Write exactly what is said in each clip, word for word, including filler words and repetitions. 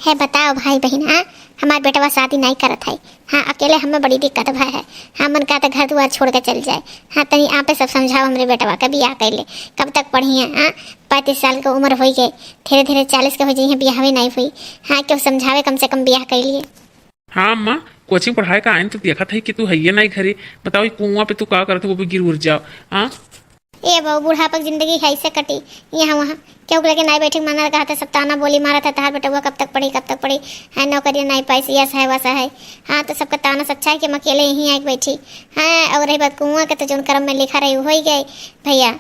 है बताओ भाई बहिन, हाँ, हमार बेटवा शादी नाहीं करत है। हाँ, अकेले हमें बड़ी दिक्कत भय है। हाँ, मन का तो घर दुआर छोड़ के चल जाए। हाँ, तनी आपे सब समझाओ हमरे बेटवा के बियाह कैले, कब तक पढ़ी है? हाँ, पैंतीस साल के उम्र होई गई, धीरे धीरे चालीस के हो जाइए, बियाह भी नाहीं हुई। हाँ, क्यों समझावे, कम से कम बियाह कैलिए। हाँ अम्मा, कोचिंग पढ़ाए का आइन तो देखत है कि तू हइये नाहीं घरे। बताओ, ई कुआं पे तू का करत है, वो भी गिर उर जाओ। हाँ, ए बहू, बुढ़ापा के जिंदगी है ऐसे कटी, यहाँ वहाँ केहू के लगे नाहीं बैठे के माना, कहत है सब ताना बोली मारत है, तहार बेटवा कब तक पढ़ी, कब तक पढ़ी, है नौकरिया नाहीं पाइस, यस है, वस है। हाँ, तो सबका ताना सच्चाई कि हम अकेले यहीं आके बैठी। हाँ, और रही बात कुआं के, तो जौन करम में लिखा रही, वो होई गए भैया।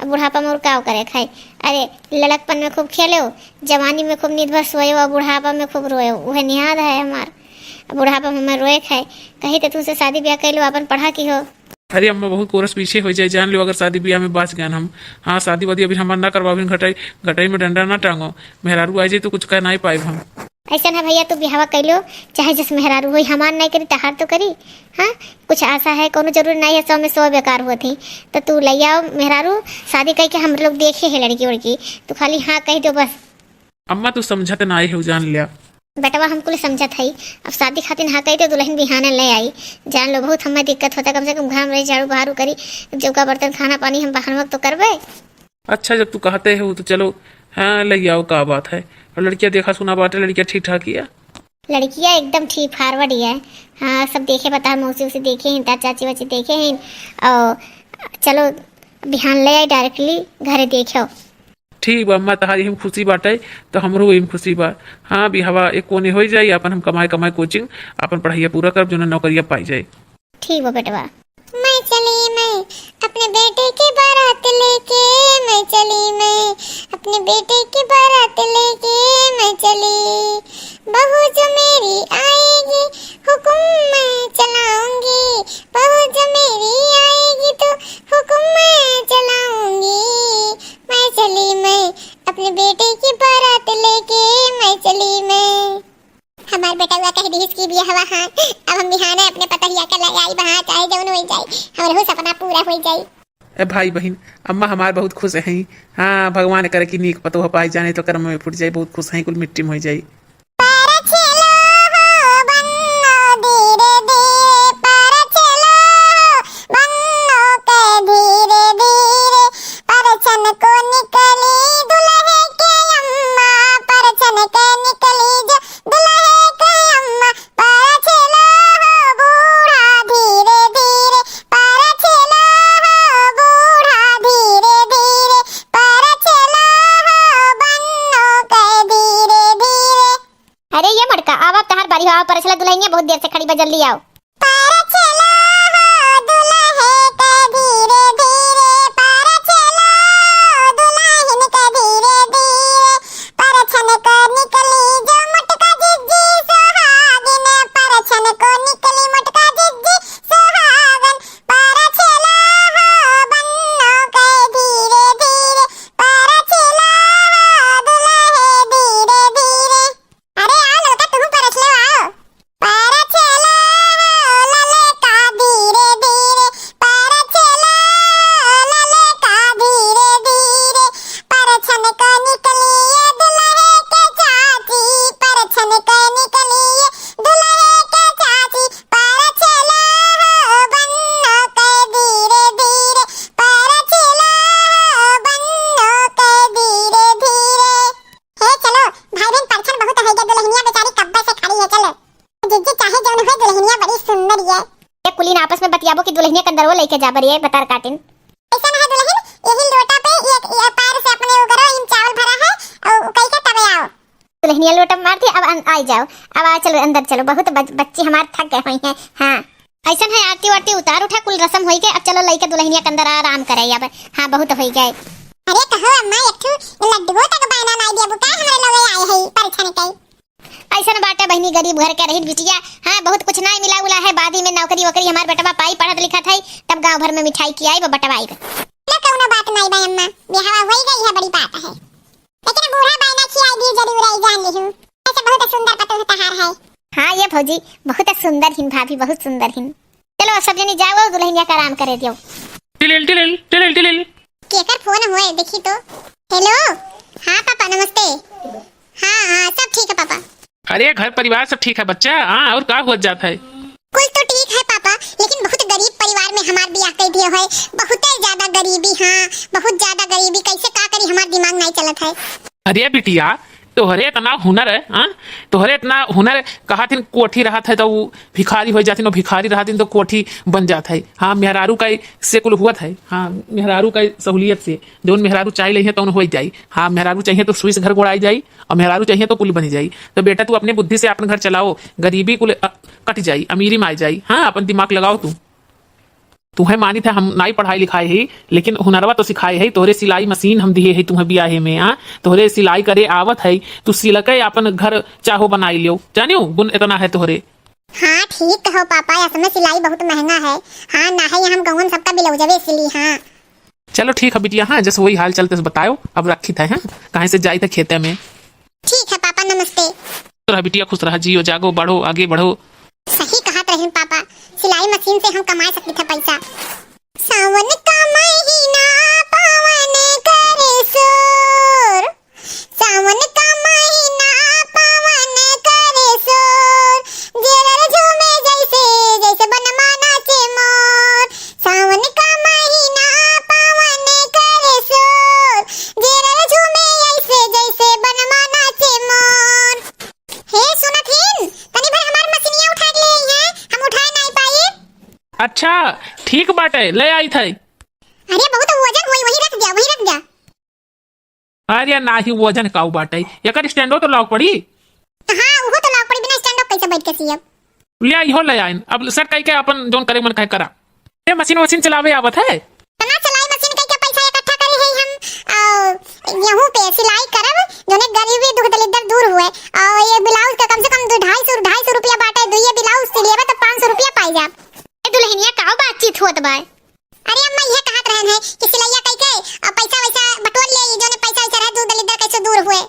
अब बुढ़ापा में और का करे खाए? अरे, लड़कपन में खूब खेले हो, जवानी में खूब नींद भर सोए हो, और बुढ़ापा में खूब रोए हो, वह नियाद है हमार। अब बुढ़ापा में हमें रोए खाए, कही तो तुमसे शादी ब्याह कर लो, अपन पढ़ा की हो। अरे अम्मा, बहुत कोरस पीछे हो जाए, जान लो, अगर शादी ब्याह में बाच गए हम। हाँ, शादी वादी अभी हमार ना करवाओ, अभी घटाई, घटाई में डंडा ना टांगो, मेहरारू आ जाए तो कुछ कह नाहीं पाए हम। ऐसन है भैया, तू बिहावा कैलो, चाहे जस मेहरारू होई, हमार नाहीं करी, तहार तो करी। हाँ, कुछ आशा है, कोनो जरूरी नाहीं है सौ में सौ बेकार होत ही। तो तू लइ आओ मेहरारू, शादी कई के हम लोग देखे है लड़की उड़की, तू खाली हाँ कह दो बस। अम्मा, तू समझत नाहीं हो, जान लिया। बेटवा, हम कुल समझत हई, अब शादी खातिर हाँ कही तो दुल्हन बिहाने ले आई। जान लो, बहुत हमें दिक्कत होता, कम से कम घर में रही, झाड़ू बहारू करी, चौका बर्तन खाना पानी हम बाहर वक्त तो करबे। अच्छा, जब तू कहते हो तो चलो, हाँ, ले आओ, का बात है। और लड़कियाँ देखा सुना बाटे, लड़कियाँ ठीक ठाक ही है? लड़कियाँ एकदम ठीक forward ही है। हाँ, सब देखे बता, मौसी उसी देखे हैं, ता चाची वाची देखे हैं। और चलो, बिहान ले आई directly घरे देखो। ठीक बा अम्मा, तहार यही में खुशी बाटे, तो हमरो यही में खुशी बा। हाँ, बिहावा एक कोने होई जाई, आपन हम कमाए कमाए कोचिंग, आपन पढ़ाइया पूरा करब, जोना नौकरिया पाई जाए। ठीक बा बेटवा। मैं चली मैं अपने बेटे की बारात लेके, मैं चली मैं अपने बेटे की बारात लेके, मैं चली। बहू जो मेरी आएगी हुक्म मैं चलाऊंगी, बहू जो मेरी आएगी तो हुक्म मैं चलाऊंगी। मैं चली मैं अपने बेटे की बारात लेके, मैं चली मैं। हमार बेटवा कह दिहिस कि बियाहवा हाँ, अब हम बिहाने अपने पतहिया के ले आई बहाँ, चाहे जौन होई जाई, हमरहू सपना पूरा होई जाई। ए भाई बहिन, अम्मा हमार बहुत खुश हैं। हाँ, भगवान करे कि नीक पतोह पाई जाने तो कर्म में फुट जाई, बहुत खुश हैं, कुल मिट्टी में होई जाई। परछेलो हो बन्नो धीरे धीरे, परछेलो हो बन्नो के धीरे धीरे, परछन को निकली दुल्हे के अम्मा, परछन के निकली जो दुल्हे के अम्मा, परछेलो हो बूढ़ा धीरे धीरे, परछेलो हो बूढ़ा धीरे धीरे, परछेलो हो बन्नो के धीरे धीरे। अरे ये मटका, आवा, अब तहार बारी हो, आवा, परछेला दुल्हनिया बहुत देर से खड़ी बा, जल्दी आओ। परछेला हो दुल्हे के धीरे धीरे, परछेला हो दुल्हन के धीरे धीरे, परछन को निकली जो मोटका जिज्जी सुहागिन, परछन को निकली मोटका जिज्जी सुहागन, परछेला हो बन्नो के धीरे धीरे, परछेला हो दुल्हे धीरे धीरे। अरे आओ ललका, तुहू परछेलो आओ। परछेलो ललका धीरे धीरे, परछेलो ललका धीरे धीरे, परछन क निकली ये दुल्हे के चाची, परछन क निकली ये दुल्हे के चाची, परछेलो बन्नो के धीरे धीरे, परछेलो बन्नो के धीरे धीरे। हे चलो, भाई बहन परछन बहुत होइ गए, दुल्हनिया बेचारी कब्बे से खड़ी है, चलो। जिज्जी चाहे जौन हो, दुल्हनिया बड़ी सुंदर ये। ये कुलीन आपस में बतियाबो कि दुल्हनिया कंदरवो लेके जाबर ये बतार काटिन। ऐसा ना है दुल्हन, यही लोटा पे एक, ये पैर से अपने उगरो, इन चावल भरा है और कई के तबे आओ। दुल्हनिया लोटा मार दी, अब अन-, आई जाओ, अब आ चलो अंदर चलो, बहुत बच-, बच्ची हमार थक गए हुई हैं। हाँ। ऐसन है, आरती वारती उतार उठा, कुल रसम होई गए, अब चलो लइके दुल्हनिया के अंदर आराम करे अब। हाँ, बहुत होई गए। अरे कहो अम्मा, एक ठो लड्डुओ तक बना नाई देबू का, हमरे लगे आए है परछन के। ऐसन बाटे बहिनी, गरीब घर के रही बिटिया। हाँ, बहुत कुछ नाई मिला उला है, बाद ही में नौकरी वोकरी हमार बेटवा पाई, पढ़त लिखत है, तब गांव भर में मिठाई खियाई, बटवाई। ना कौनो बात नाई बा अम्मा, बियाहवा होई गई है, बड़ी बात है। लेकिन बूढ़ा बायना खियाई भी जरूर आई, जान लिहू। ऐसे बहुत सुंदर पतोह तहार है। हाँ ये भौजी, बहुत सुंदर हिन भाभी, बहुत सुंदर हिन। चलो अब सब जनी जाओ, दुल्हनिया का आराम करे दियो। टिलिल, टिलिल, टिलिल, टिलिल। केकर फोन हुए, देखी तो। हेलो। हाँ पापा, नमस्ते। हाँ, हाँ, सब ठीक है पापा। अरे, घर परिवार सब ठीक है बच्चा? हाँ, और का होत जात है? कुल तो ठीक है पापा, लेकिन बहुत गरीब परिवार में हमार बियाह कइ दियो है। बहुत ज्यादा गरीबी, हाँ, बहुत ज्यादा गरीबी। कैसे का करी, हमार दिमाग नहीं चलत है। अरे बिटिया, तोहरे इतना हुनर है, हाँ? तोहरे इतना हुनर है, कहा थिन कोठी रहत है तो उ भिखारी होइ जाथिन, और भिखारी रहत हिन तो कोठी बन जात है। हाँ, मेहरारू का से कुल हुअत है। हाँ, मेहरारू का सहूलियत से, जौन मेहरारू चाह लइहे तौन होइ जाई। हाँ, मेहरारू चाहिए तो स्विस घर गोड़ाई जाई, और मेहरारू चाहिए तो कुल बनी जाई। तो बेटा, तू अपने बुद्धि से अपन घर चलाओ, गरीबी कुल, अ, कट जाई, अमीरी में आ जाई। हाँ, अपन दिमाग लगाओ तू। तुहे मानित है, हम नाई पढ़ाई लिखाई है, लेकिन हुनरवा तो सिखाए है। तोहरे सिलाई मशीन हम दिए है तुहे बियाहे में, हाँ? तोहरे सिलाई करे आवत है, तू सिलके अपन घर चाहो बनाई लियो। जानियो, गुण इतना है तोहरे। हाँ, ठीक कहो पापा, असमे सिलाई बहुत महंगा है। हाँ, ना है, यहाँ हम गौवन सबका ब्लाउजवे सिली, हाँ। चलो ठीक है बिटिया, हाँ, जस वही हाल चलते से बतायो, अब रखित है, हाँ, कहीं से जाइत है खेते में। ठीक है पापा, नमस्ते। खुश रहा बिटिया, खुश रहा, जियो जागो, बढ़ो, आगे बढ़ो। सही कहत रहिन पापा, सिलाई मशीन से हम कमाए सकित है पैसा। सावन का महीना पावन करे शोर, सावन का महीना पावन करे शोर, जेरल झूमे जैसे, जैसे बनमा नाचे मोर। सावन का महीना पावन करे शोर, जेरल झूमे ऐसे, जैसे बनमा नाचे मोर। हे सुनत हिन, तनी भर हमार मशीनिया उठा के ले आई है, हम उठाए नाई पाई। अच्छा, ठीक बाटे, ले आई थे। अरे बहुत वजन होई, वही रख दिया, वही रख दिया। अरे नाही, वजन काऊ बाटे, एकर स्टैंडो तो लाग पड़ी। तो हाँ, उहो तो लाग पड़ी, बिना स्टैंडो कैसे बैठ के सियब? ले आई हो, ले आइन, अब सेट कई के अपन जौन करे मन कहे करा। ए, मशीन वशीन चलावे आवत है? तना सिलाई मशीन कई के पैसा इकट्ठा करे है हम, आ, यहूँ पे सिलाई करब, जौने गरीबी दुख दलिद्दर दूर हुए, और ये ब्लाउज का कम से कम दो, ढाई सौ, ढाई सौ रुपया बाटे, दुइये ब्लाउज सिलियबे तो पाँच सौ रुपया पाई जा। ए दुल्हनिया, का बातचीत होत बा? अरे अम्मा, इहे कहत रहन है कि सिलैया कई के, आ, पैसा वैसा बटोर ले, जौने पैसा वैसा रहे, दुख दलिद्दर कैसे दूर हुए।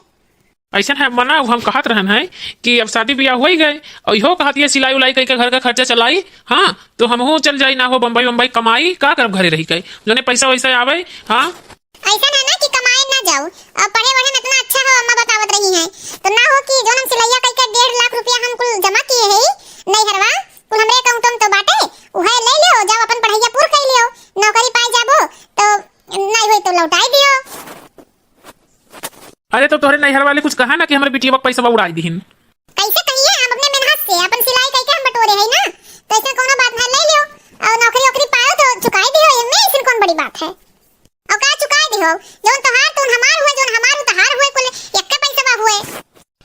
ऐसन है मना, हम कहत रहन है कि अब शादी ब्याह होइ गए, और इहो कहत ये सिलाई उलाई कई के घर का खर्चा चलाई, हाँ, तो हमहू चल जाई ना हो बम्बई बम्बई कमाई, का करब घरे रही के, जौने पैसा वैसा आवे, हाँ। ऐसन है ना कि कमाए ना जाओ, अब पढ़े वढ़े में इतना अच्छा हो, अम्मा बतावत रही है, तो ना हो कि जौन हम सिलैया कई के डेढ़ लाख रुपया हम कुल जमा किए है नैहरवा, कुल हमरे अकाउंट में तो बाटे, उहे ले लियो, जाओ अपन पढ़ाइया पूर कर लियो, नौकरी पाए जाबो तो नहीं होई तो लौटाई दियो। अरे तो तोहरे नैहर वाले कुछ कहा ना कि हमरे बिटिया का पैसा उड़ाई दिहिन? कैसे कहिए, हम अपने मेहनत से अपन सिलाई कई के हम बटोरे है ना, तो ऐसे कोनो बात ना, ले लियो और नौकरी वोकरी पायो तो चुकाई दियो, एमे ऐसन कौन बड़ी बात है? और का चुकाई दियो, जौन तोहार तौन हमार हुए, जौन हमार उ तोहार हुए, कुल एक्के पैसा हुए।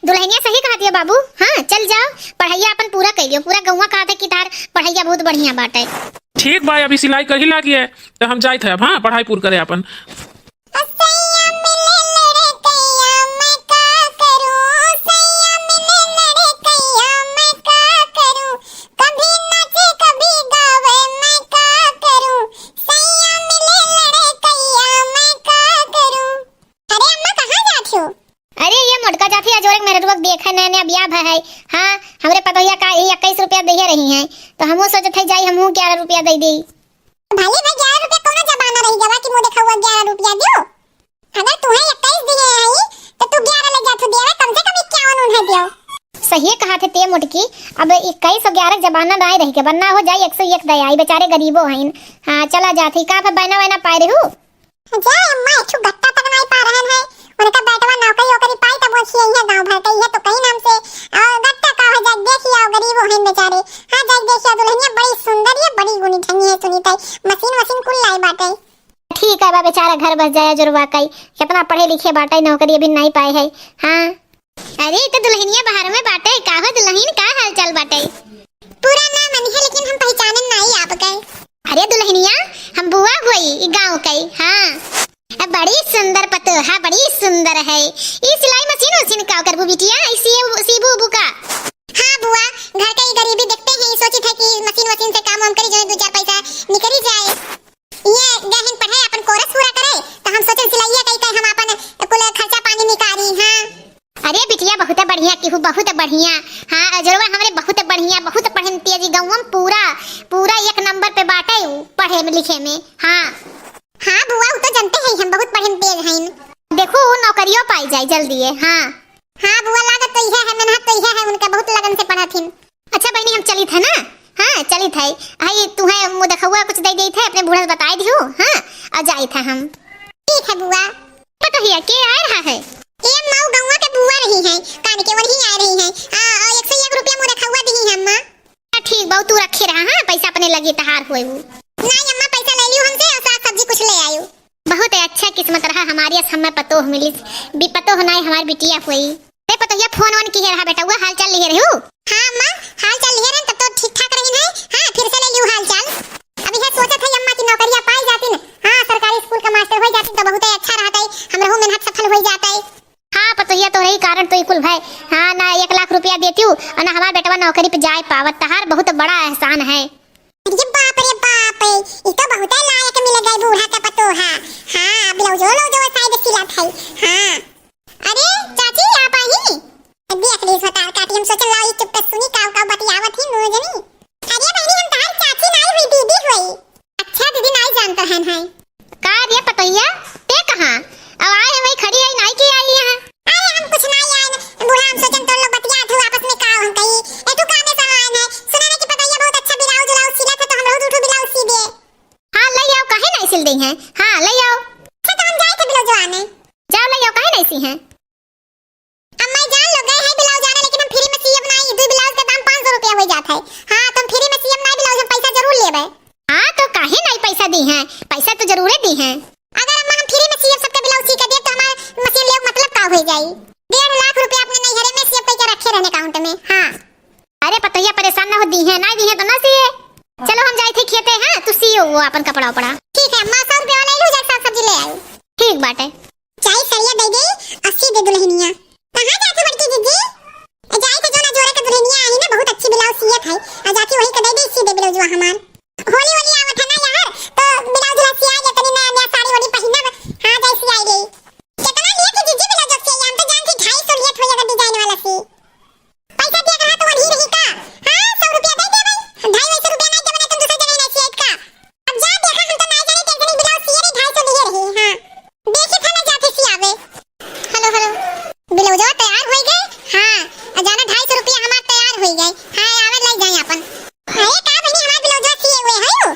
दुल्हनिया सही कहत है बाबू, हाँ चल जाओ, पढ़ाइया अपन पूरा कर लियो, पूरा गौवा कहत है कि तार पढ़ाइया बहुत बढ़िया बाटे। ठीक बा, अभी सिलाई करी लागी है, तो हम जाइत है अब, हाँ, पढ़ाई पूर करे अपन। सैया मिले लड़कैया मैं का करूं, सैया मिले लड़कैया मैं का करूं, कभी नाचे कभी गावे मैं का करूं, सैया मिले लड़कैया मैं का करूं। अरे अम्मा, कहाँ जात हो? अरे ये मोटका जात ही अजोरे के मेहररुआ के देखे, नया नया बियाह भय है। हाँ, हमरे पतोहिया का यही इक्कीस रुपया दे रही हैं, तो हमहू सोचत है जाई, हमहू ग्यारह रुपया दे दी। भले भाई, ग्यारह रुपया कौनो जमाना रही गवा कि मुँह देखा हुआ ग्यारह रुपया दियो। अगर तुहे इक्कीस दिए हैं, तो तू ग्यारह ले जात हो दिया, कम से कम इक्यावन उन्हें दियो। सही कहा थे ते मोटकी, अब इक्कीस और ग्यारह जमाना ना रही के, वरना हो जाई एक सौ एक दे आई, बेचारे गरीबो हैं। हाँ, चला जात ही, का फिर बहना वहना पाए रहू? जा अम्मा, एक ठो गट्टा तक नाई पा रहन है। उनका बेटवा नौकरी ओकरी पाई तब वो खियइहे गाँव भर के, इहे तो कही नाम से। और गट्टा का हो जाए, देख आओ, गरीब हो हैं बेचारे। हाँ, जाए देख आओ, दुल्हनिया बड़ी सुंदर है, बड़ी गुनी ठनी है, सुनी तई मशीन वशीन कुल लाई बाटे। ठीक है बा, बेचारा घर बस जाया जुड़वा कई, कितना पढ़े लिखे बाटे, नौकरी अभी नाई पाए है। हाँ। अरे, ई तो दुल्हनिया बाहर में बाटे। का हो दुल्हन, का हाल चाल बाटे? पूरा ना मन है, लेकिन हम पहचानन नाई आपके। अरे दुल्हनिया, हम बुआ हुई ई गाँव के। हाँ, अब बड़ी सुंदर पतोहा, बड़ी सुंदर है। ई सिलाई मशीन उशीन का करबू बिटिया? ई सीबू, सीबू उबू का? हाँ बुआ, घर के ई गरीबी देखते हैं, ई सोचित है कि मशीन वशीन से काम वाम करी, जो दो चार पैसा निकली जाए। ये गहिन पढ़े, अपन कोरस पूरा करे, तो हम सोचन सिलैया कई के हम अपन कुल खर्चा पानी निकारी। हाँ। अरे बिटिया, बहुत बढ़िया किहू, बहुत बढ़िया। हाँ, अजोरवा हमरे बहुत बढ़िया, बहुत पढ़न तेज, गौवम पूरा, पूरा एक नंबर पे बाटे उ पढ़े में, लिखे में। हाँ। हाँ बुआ, उ तो जनते हैं, हम बहुत पढ़न तेज हैं। देखो, उ नौकरियो पाई जाए जल्दी है। हाँ। हाँ बुआ, लागत तो इहे है, मेहनत तो इहे है, उनका बहुत लगन से पढ़त हिन। अच्छा बहिनी, हम चलित है ना। हाँ, चलित है। हई तुहे मुँह देखउआ कुछ दइ देइत है, अपने बूढ़ा से बताइ दिहु। हाँ, अउर जाइत है हम। ठीक है बुआ। पतोहिया, के आए रहा है? ए अम्मा, उ गउँवा के बुआ रही है, कान के वही आए रही है। आ, आ, एक सौ एक रुपया मुँह देखउआ दिही है अम्मा। हाँ, ठीक बा, तू रखे रहा, हाँ, पैसा अपने लगे तहार होए उ। नाहीं अम्मा, पैसा लइ लियो हमसे अउर साग सब्जी कुछ लइ आयो। बहुत अच्छा किस्मत रहा हमारी, अस हमें पतोह मिली, बि-, पतोह नाहीं हमार बिटिया होई। अरे पतोहिया, फोन वोन किहे रहा बेटउआ, हाल चाल लिहे रहू? हाँ अम्मा, हाल चाल लिहे रहन, तब तो ठीक ठाक रहिन है। हाँ, फिर से लइ लियो हाल चाल। अब इहे सोचत है अम्मा कि नौकरिया पाइ जातिन। हाँ, सरकारी स्कूल का मास्टर होइ जातिन तो बहुते अच्छा रहत है, हमरहू मेहनत सफल होइ जात है। हाँ पतोहिया, तोहरे ही कारण तो ई कुल भय। हाँ, ना एक लाख रुपया देतिउ अउर ना हमार बेटवा नौकरी पे जाइ पावत, तहार बहुत बड़ा एहसान है। अरे बाप रे बाप, ई तो बहुते लायक मिल गए बूढ़ा के पतोहा। हाँ, ब्लाउजो व्लाउजो शायद सिलत है। हाँ। अरे चाची, आप आही? देख ली भतार काटी, हम सोचन लाओ ई चुप्पे सुनी काउ काउ बतियावत ही नू जनी। अरे बहिनी, हम तहार चाची नाई हुई, दीदी हुई। अच्छा दीदी, नाई जानत रहन है। का रे पतोहिया, ते कहाँ? अब आए हैं, वही खड़ी है, नाई की आई यहाँ। अरे हम कुछ नाई आए न, बूढ़ा हम सोचन तोर लोग बतियात हो आपस में, का हम कही, ए तू कामे से आए न, सुने न कि पतोहिया बहुत अच्छा ब्लाउज व्लाउज सिलत है, तो हम बहुत उठू ब्लाउज सी दे। हाँ लइ आओ, काहे नाई सिल दे हैं, हाँ लइ आओ। अच्छा तो हम जाइत है ब्लाउज आने। जाओ लइ आओ, काहे नाई सी हैं। अम्मा जान, लोग गए हैं ब्लाउज आने, लेकिन हम फ्री में सियब नाई, दुइ ब्लाउज का दाम पाँच सौ रुपया होइ जात है। हाँ, तो हम फ्री में सियब नाई ब्लाउज, हम पैसा जरूर लेबे। हाँ, तो काहे नाई पैसा दी हैं, पैसा तो जरूरे दी हैं। अगर अम्मा हम फ्री में सियब सबके ब्लाउज सी के देब, तो हमार मशीन लेब मतलब का होइ जाई? डेढ़ लाख रुपया अपने नैहरे में सियब कइके रखे रहन अकाउंट में। हाँ। अरे पतोहिया परेशान ना हो, दी हैं, नाई दी हैं तो ना सिए। चलो हम जाइत है खेते, हाँ, तू सियो वो अपन कपड़ा उपड़ा। ठीक है अम्मा, सौ रुपया वाला ले लो, जाके साग सब्जी ले आई। ठीक बाटे। चाहे सड़िया दे दे, अस्सी दे दुल्हनिया। कहाँ जाती बड़की जीजी? ए, जाए थे जो ना जोरे के दुल्हनिया आई ना, बहुत अच्छी ब्लाउज सियत है। आ जाके वही के दे दे, सी दे ब्लाउजवा हमार। होली, होली आवत है ना यार, तो ब्लाउज ला सिया जे तनी नया, नया साड़ी वाड़ी पहिनब। हाँ, जाए सियाई दे। कितना लिए थी जीजी ब्लाउज सिया? हम तो जानती ढाई सौ लिए थोड़ी अगर डिजाइन वाला सी। पैसा दिया कहा तो वही रही का? हाँ, सौ रुपया दे दे भाई। ढाई सौ रुपया नहीं देबे ना, तुम दूसरी जगह नहीं सियाई का? अब जा देखा, हम तो ना जाने, एक जनी ब्लाउज सिए रही, ढाई सौ लिए रही। हाँ, देखी था ना जाके सियावे। हेलो, हेलो, ब्लाउजवा तैयार होई गए। हाँ, आ जाना ढाई सौ रुपया हमार तैयार होई गए। हाँ, आवे लाई जाए अपन। अरे का बहिनी, हमार ब्लाउजवा सिए हुए है यू?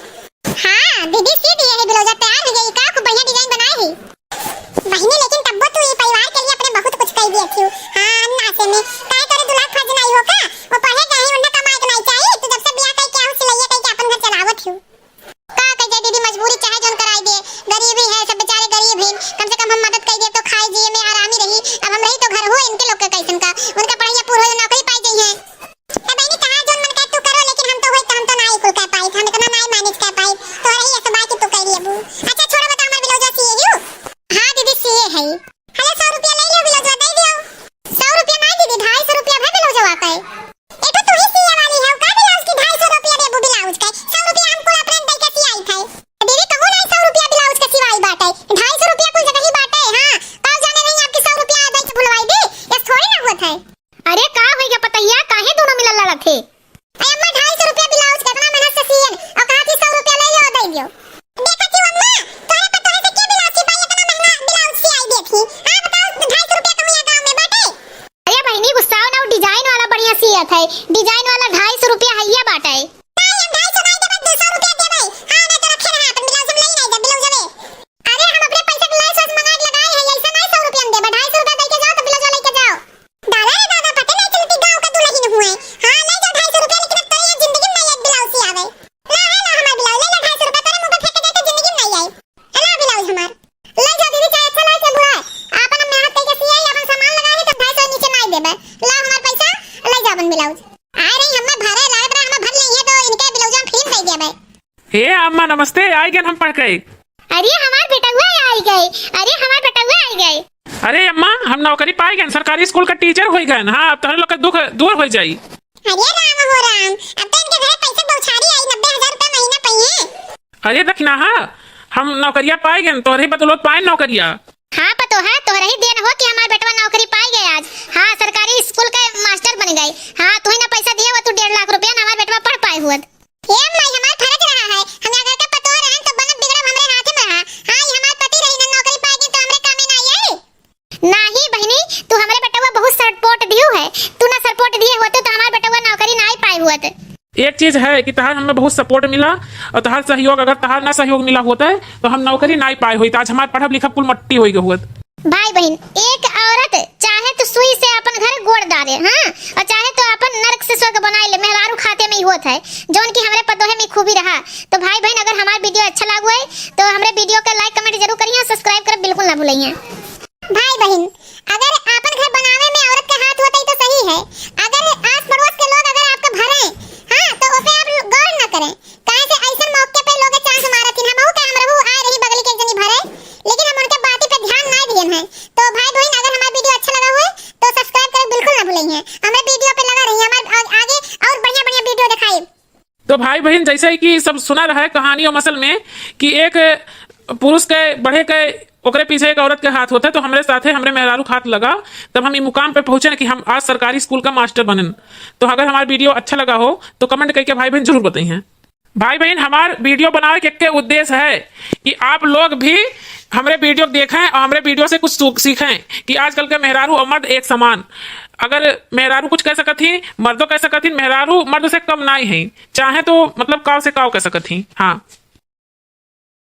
हाँ दीदी, सी दिए है ब्लाउजवा, तैयार हो गई का? खूब बढ़िया डिजाइन बनाए है। बहिनी, लेकिन तब्बो तू ई परिवार के लिए अपने बहुत कुछ कई दिए थी। हाँ, अन्ना से में काहे तोरे दुल्हा फर्ज नहीं हो का? वो पढ़े के है, उन्हें कमाए के नहीं चाहिए। तू जब से बियाह कई के आहू सिलैया कई के अपन घर चलावत हूँ। का कही जाए दीदी, मजबूरी चाहे जौन कराई दे, गरीबी है, सब बेचारे गरीब हैं, कम से कम हम मदद कई दे तो खाए जिए में आरामी रही। अब हम रही तो घर हो, इनके लोग के कैसन का, उनका पढ़ाई पूरा हो, नौकरी पाई जाई है। ए बहिनी, तहार जौन मन करे तू करो, लेकिन हम तो होई तो हम तो ना ई कुल कर पाई, हम इतना ना मैनेज कर पाई। तोहरे ही ऐसे बात कि तू कर लेबू। अच्छा छोड़ो, बता हमार ब्लाउजवा सिए हियो? हाँ दीदी, सिए है। हेलो, सौ रुपया ले लियो, ब्लाउजवा दे दियो। सौ रुपया ना दीदी, ढाई सौ रुपया भर ब्लाउजवा का है। ए तो तू ही सिए वाली है, का ब्लाउज की ढाई सौ रुपया देबू ब्लाउज का? सौ रुपया हम कुल अपने दे के सियाई थे। दीदी, कहू ना सौ रुपया ब्लाउज के सिवाई बाटे, ढाई सौ रुपया कुल जगह ही बाटे। हाँ, का जाने नहीं आपकी सौ रुपया दे के भुलवाई दी, ऐसे थोड़ी ना होत है। अरे का होई गया पतैया, काहे दोनों मिलल लड़त हे? अरे अम्मा, ढाई सौ रुपया ब्लाउज कितना मेहनत से सियन और कहा थी सौ रुपया ले लो, दे दियो। देखा क्यों अम्मा, तोरे पर तोरे से के ब्लाउज सिपाई, इतना महंगा ब्लाउज सियाई दे थी। हाँ बताओ, ढाई सौ रुपया कम यहाँ गाँव में बाटे? अरे बहिनी गुस्साओ ना, वो डिजाइन वाला बढ़िया सियत है, डिजाइन वाला ढाई सौ रुपया हइया बाटे। नहीं, हम ढाई सौ नहीं देबे, दो सौ रुपया देबे। हाँ, नहीं तो रखे रहा, अपन ब्लाउज हम ले नहीं दे, ब्लाउज हमें। अरे हम अपने पैसा के लेस वेस मंगा के लगाए हैं, ऐसा नहीं सौ रुपया में देबे, ढाई सौ रुपया दे के जाओ तो ब्लाउज लेके जाओ। दादा रे दादा, पता नहीं चलती गाँव का दुल्हन हुए। हाँ, ले जाओ ढाई सौ रुपया, लेकिन अब तोरे यहाँ जिंदगी में नहीं एक ब्लाउज सियावे। ला, हाँ, ला, हमार ब्लाउज, ले ला ढाई सौ रुपया, तोरे मुंह पे फेंक के जाए तो जिंदगी में नहीं आई। ला ब्लाउज हमार। ले जाओ दीदी, चाहे अच्छा लाए, चाहे बुरा है। आपन हम मेहनत करके सियाई, आपन सामान लगाए हैं, तो ढाई सौ नीचे नहीं देबे। ला हमार पैसा, ले जाओ अपन ब्लाउज। आ रही हमें भरे लागत रहा, हमें भर लेंगे तो इनके ब्लाउज हम फ्री में दे देबे। हे अम्मा नमस्ते, आई गन हम पढ़ के। अरे हमार बेटउआ आई गए, अरे हमार बेटउआ आई गए। अरे अम्मा, हम नौकरी पाई गए, सरकारी स्कूल का टीचर होई गए। हाँ, अब तोहरे लोग का दुख दूर हो जाई। अरे राम हो राम, अब तो इनके घरे पैसा बौछारी आई, नब्बे हजार रुपया महीना पाइए। अरे दखिनाहा, हम नौकरिया पाई गए, तोहरे बदौलत पाए नौकरिया। हाँ पतोहा, तोहरे ही देन हो कि हमार बेटवा नौकरी पाई गए आज। हाँ, सरकारी स्कूल के मास्टर बन गए। हाँ, तू ही ना पैसा दिए हो, तू डेढ़ लाख रुपया ना हमार बेटवा पढ़ पाए हुअत। ए माई, हमार फर्ज रहा है, हम यहाँ घर के पतोह रहन तो बनब बिगड़ब हमरे हाथे में रहा। हाँ, ये हमार पति रही ना, नौकरी पाए गए तो हमरे कामे ना आई। नाही बहिनी, तू हमरे बेटवा बहुत सर-, एक चीज है कि तहार हमें बहुत support मिला, और तहार सहयोग, अगर तहार ना सहयोग मिला होत है, तो हम नौकरी नाई पाए होइत। आज हमार पढ़ब लिखब कुल मट्टी होइ गए होत। भाई बहिन, एक औरत चाहे तो सुई से अपन घर गोड़ दारे, हाँ, और चाहे तो अपन नरक से स्वर्ग बनाए ले, मेहरारू खाते में ही होत है, जौन कि हमरे पतोहे में खूबी रहा। तो भाई बहिन, अगर हमार video अच्छा लागो है, तो हमरे video के like, comment जरूर करिए, subscribe करब बिल्कुल ना भूलिए। भाई बहिन, अगर आपन घर बनावे में औरत के हाथ होतई तो सही है, अगर आस पड़ोस के लोग अगर आपका भरे, हाँ, तो ओपे आप गौर न करें, काहे से ऐसन मौके पे लोग chance मारत हिन। हमहू का, हमरहू आए रही बगली के एक जनी भरे, लेकिन हम उनके बाती पे ध्यान ना दियन है। तो भाई बहिन, अगर हमार video अच्छा लगा हुए तो subscribe करे बिल्कुल ना भूलें हैं, हमरे video पे लगा रही, हमार आ-, आगे और बढ़िया बढ़िया video दिखाई। तो भाई बहिन, जैसे कि सब सुना रहा है कहानी और मसल में कि एक पुरुष के बढ़े के ओकरे पीछे एक औरत के हाथ होता है, तो हमरे साथे हमरे मेहरारू के हाथ लगा, तब हम ई मुकाम पे पहुँचे ना कि हम आज सरकारी स्कूल का मास्टर बनन। तो अगर हमारा video अच्छा लगा हो तो comment करके भाई बहन जरूर बताइए। भाई बहन, हमार video बनावे के एक उद्देश्य है कि आप लोग भी हमरे video देखें और हमरे video से कुछ सू-, सीखें कि आजकल के मेहरारू और मर्द एक समान। अगर मेहरारू कुछ कह सकत ही, मर्दो कह सकत ही, मेहरारू मर्द से कम नाई है, चाहे तो मतलब काव से काव कह सकत ही। हाँ,